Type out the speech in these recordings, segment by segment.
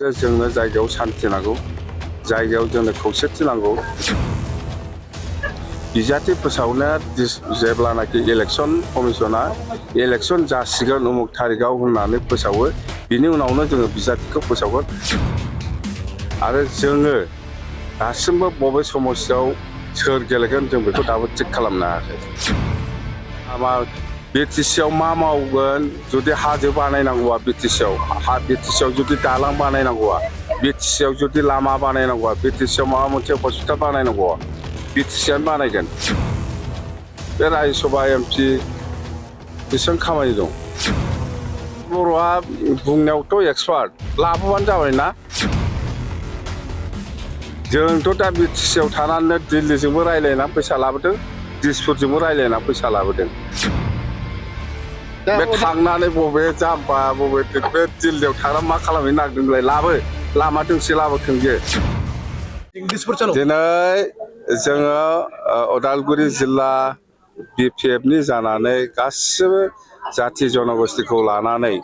जोंनो जायगायाव सान्थि नांगौ, जायगायाव जोंनो खौसेथि नांगौ। बिजाथि फोसावनाया जेब्लानाखि इलेक्सन कमिसना इलेक्सन जासिगोन उमुक थारिखआव होननानै फोसावो, बिनि उनावनो जोङो बिजाथिखौ फोसावगोन। आरो जोङो दासिमबो बबे समस्यायाव सोर गेलेगोन जों बेखौ दाबो थिग खालामनो हायाखै। बिटिसिआव मा मावगोन, जुदि हाजो बानायनांगौआ बिटिसिआव जुदि दालां बानायनांगौआ, बिटिसिआव जुदि लामा बानायनांगौआ, बिटिसिआव माबा मोनसे हस्पिटाल बानायनांगौआ बिटिसिआनो बानायगोन। बे रायजोसभा एमपि बेसेबां खामानि दं। बर'आ बुंनायावथ' एक्सपार्ट, लाबोबानो जाबाय ना। जोंथ' दा बिटिसिआव थानानै दिल्लीजोंबो रायज्लायना फैसा लाबोदों, दिसपुरजोंबो रायज्लायना फैसा लाबोदों। बे थांनानै बबे जाम्बा बबे बे दिल्लीयाव थांना मा खालामहैनो नागिरदोंलाय, लाबो लामा दोंसे लाबोथों बे। दिनै जोङो उदालगुरि जिल्ला बिपिएफनि जानानै गासिबो जाथि जनगोष्ठीखौ लानानै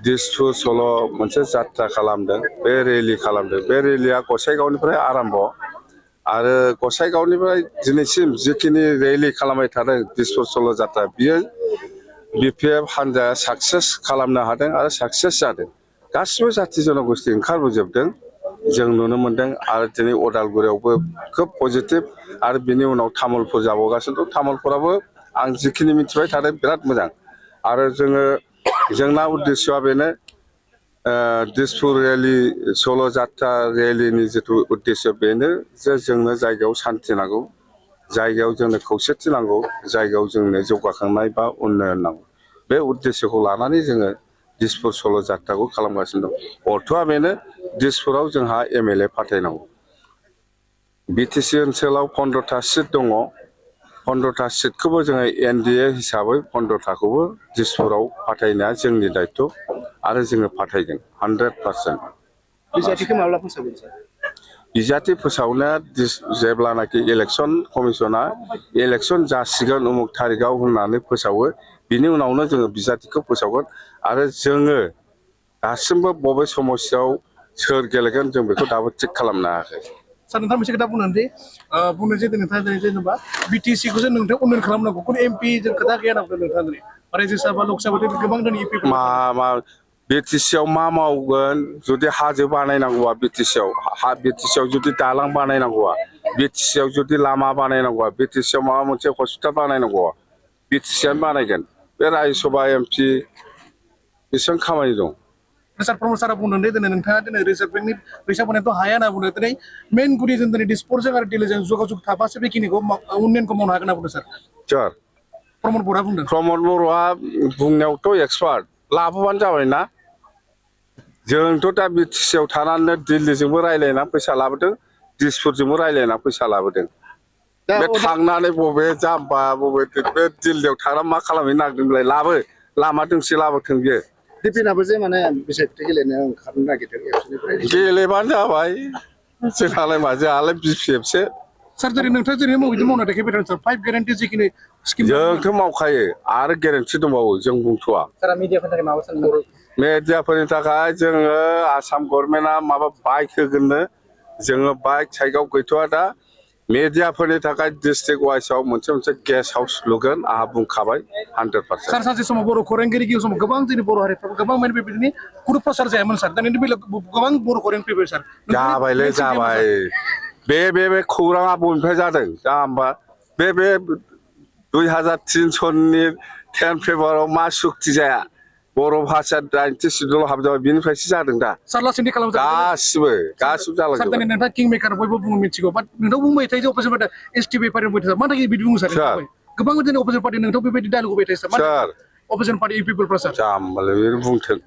दिसपुर सल' मोनसे जात्रा खालामदों, बे रेलि खालामदों। बे रेलिया गसाइगावनिफ्राय आरम्भ आरो गसाइगावनिफ्राय दिनैसिम जिखिनि रेलि खालामबाय थादों दिसपुर सल' जात्रा, बियो बिपिएफ हान्जाया साक्सेस खालामनो हादों आरो साक्सेस जादों। गासिबो जाथि जनगोष्ठী ओंखारबोजोबदों, जों नुनो मोन्दों। आरो दिनै उदालगुरियावबो खोब पजिटिभ, आरो बिनि उनाव तामुलपुर जाबावगासिनो दं। तामुलपुराबो आं जिखिनि मिथिबाय थादों बिराद मोजां। आरो जोंना उद्देश्यआ बेनो, दिसपुर रेलि सल' जात्रा रेलिनि जिथु उद्देश्य बेनो जे जोंनो जायगायाव सान्थि नांगौ, जायगायाव जोंनो खौसेथि नांगौ, जायगायाव जोंनो जौगाखांनाय बा उन्नयन नांगौ। बे उद्देश्यखौ लानानै जोङो दिसपुर सल' जात्राखौ खालामगासिनो दं। अर्थआ बेनो, दिसपुराव जोंहा एमएलए फाथायनांगौ। बिटिसि ओनसोलाव 15टा सिट दङ, 15टा सिटखौबो जोङो एनडिए हिसाबै 15टाखौबो दिसपुराव फाथायनाया जोंनि दायित्व आरो जोङो फाथायगोन 100%। बिजाथिखौ माब्ला फोसावगोन सार? बिजाथि फोसावनाया जेब्लानाखि इलेक्सन कमिसना इलेक्सन जासिगोन उमुक थारिखआव होननानै फोसावो, बिनि उनावनो जोङो बिजाथिखौ फोसावगोन। आरो जोङो दासिमबो बबे समस्यायाव सोर गेलेगोन जों बेखौ दाबो थिग खालामनो हायाखै। सार, नोंथाङा मोनसे खोथा बुंनो जे नोंथाङा जेनेबा बिटिसिखौसो नोंथाङा उन्नयन खालामनांगौ, खुनु एमपि जों खोथा गैया होनना बुंदों नोंथाङा दिनै। रायजोसभा लकसभा गोबां दिनै एमपि बिटिसिआव मा मावगोन, जुदि हाजो बानायनांगौआ बिटिसिआव जुदि दालां बानायनांगौआ, बिटिसिआव जुदि लामा बानायनांगौआ, बिटिसिआव माबा मोनसे हस्पिटाल बानायनांगौआ बिटिसिआनो बानायगोन। बे रायजोसभा एमपि बेसेबां खामानि दं। सार, प्रमद सारा बुंदों दे दिनै नोंथाङा दिनै रिजार्भ बेंकनि फैसा बानायथ' हाया होनना बुंदों। दिनै मेन गुदि जों दिनै दिसपुरजों आरो दिल्लीजों जगाजग थाबासो बेखिनिखौ उन्नयनखौ मावनो हागोन होनना बुंदों सार। सोर? प्रमद बर'आ बुंदों। प्रमद बर'आ बुंनायावथ' एक्सपार्ट, लाबोबानो जाबाय ना। जोंथ' दा बिटिसिआव थानानै दिल्लीजोंबो रायज्लायना फैसा लाबोदों, दिसपुरजोंबो रायज्लायना फैसा लाबोदों। बे थांनानै बबे जाम्बा बबे बे दिल्लीयाव थांना मा खालामहैनो नागिरदोंलाय, लाबो लामा दोंसे लाबोथों बियो। दिपिनाबो जे माने बिसायख'थि गेलेनो ओंखारनो नागिरदों एबसुनिफ्राय। गेलेबानो जाबाय, जोंहालाय मा, जोंहालाय बिपिएफसो। सार, जेरै नोंथाङा जेरै बिदि मावना देखायबाय थादों सार, 5 गेरेन्टि जिखिनि स्किम जोंथ' मावखायो, आरो गेरेन्टि दंबावो, जों बुंथ'वा। सारा मिडियाफोरनि थाखाय माबा सानदों? मेडियाफोरनि थाखाय जोङो आसाम गभर्नमेन्टआ माबा बाइक होगोननो, जोङो बाइक साइकआव गैथ'वा दा। मेडियाफोरनि थाखाय डिस्ट्रिक्ट वाइसआव मोनसे गेस्ट हाउस लुगोन, आंहा बुंखाबाय 100%। सार, सानसे समाव बर' खौरांगिरि समाव गोबां जोंनि बर' हारिफ्राबो गोबां माने बेबायदिनो खुनु प्रसार जायामोन सार। दानि बेलायाव गोबां बर' खौरां फैबाय सार। जाबायलै जाबाय। बे खौराङा बबेनिफ्राय जादों? दा होमबा बे 2003 सननि 10 फेब्रुवारियाव मा सुक्ति जाया? बर' भाषा 90 सिडुलाव हाबजाबाय, बिनिफ्रायसो जादों दा। सार, लासैनो गासिबो जालांजोबबाय। सार, दिनै नोंथाङा किं मेकार बयबो बुङो मिथिगौ, बाट नोंथां बुंबाय थायो जे अपोजिसन पार्टी एसटि बेफारि बुंबाय थायो, मा थाखाय बिदि बुङो सार? गोबां दिनै अपोजिसन पार्टी नोंथां बेबायदि डायलग होबाय थायो सार। अपोजिसन पार्टी पिपलफ्रा सार। जाम्बालाय बुंथों।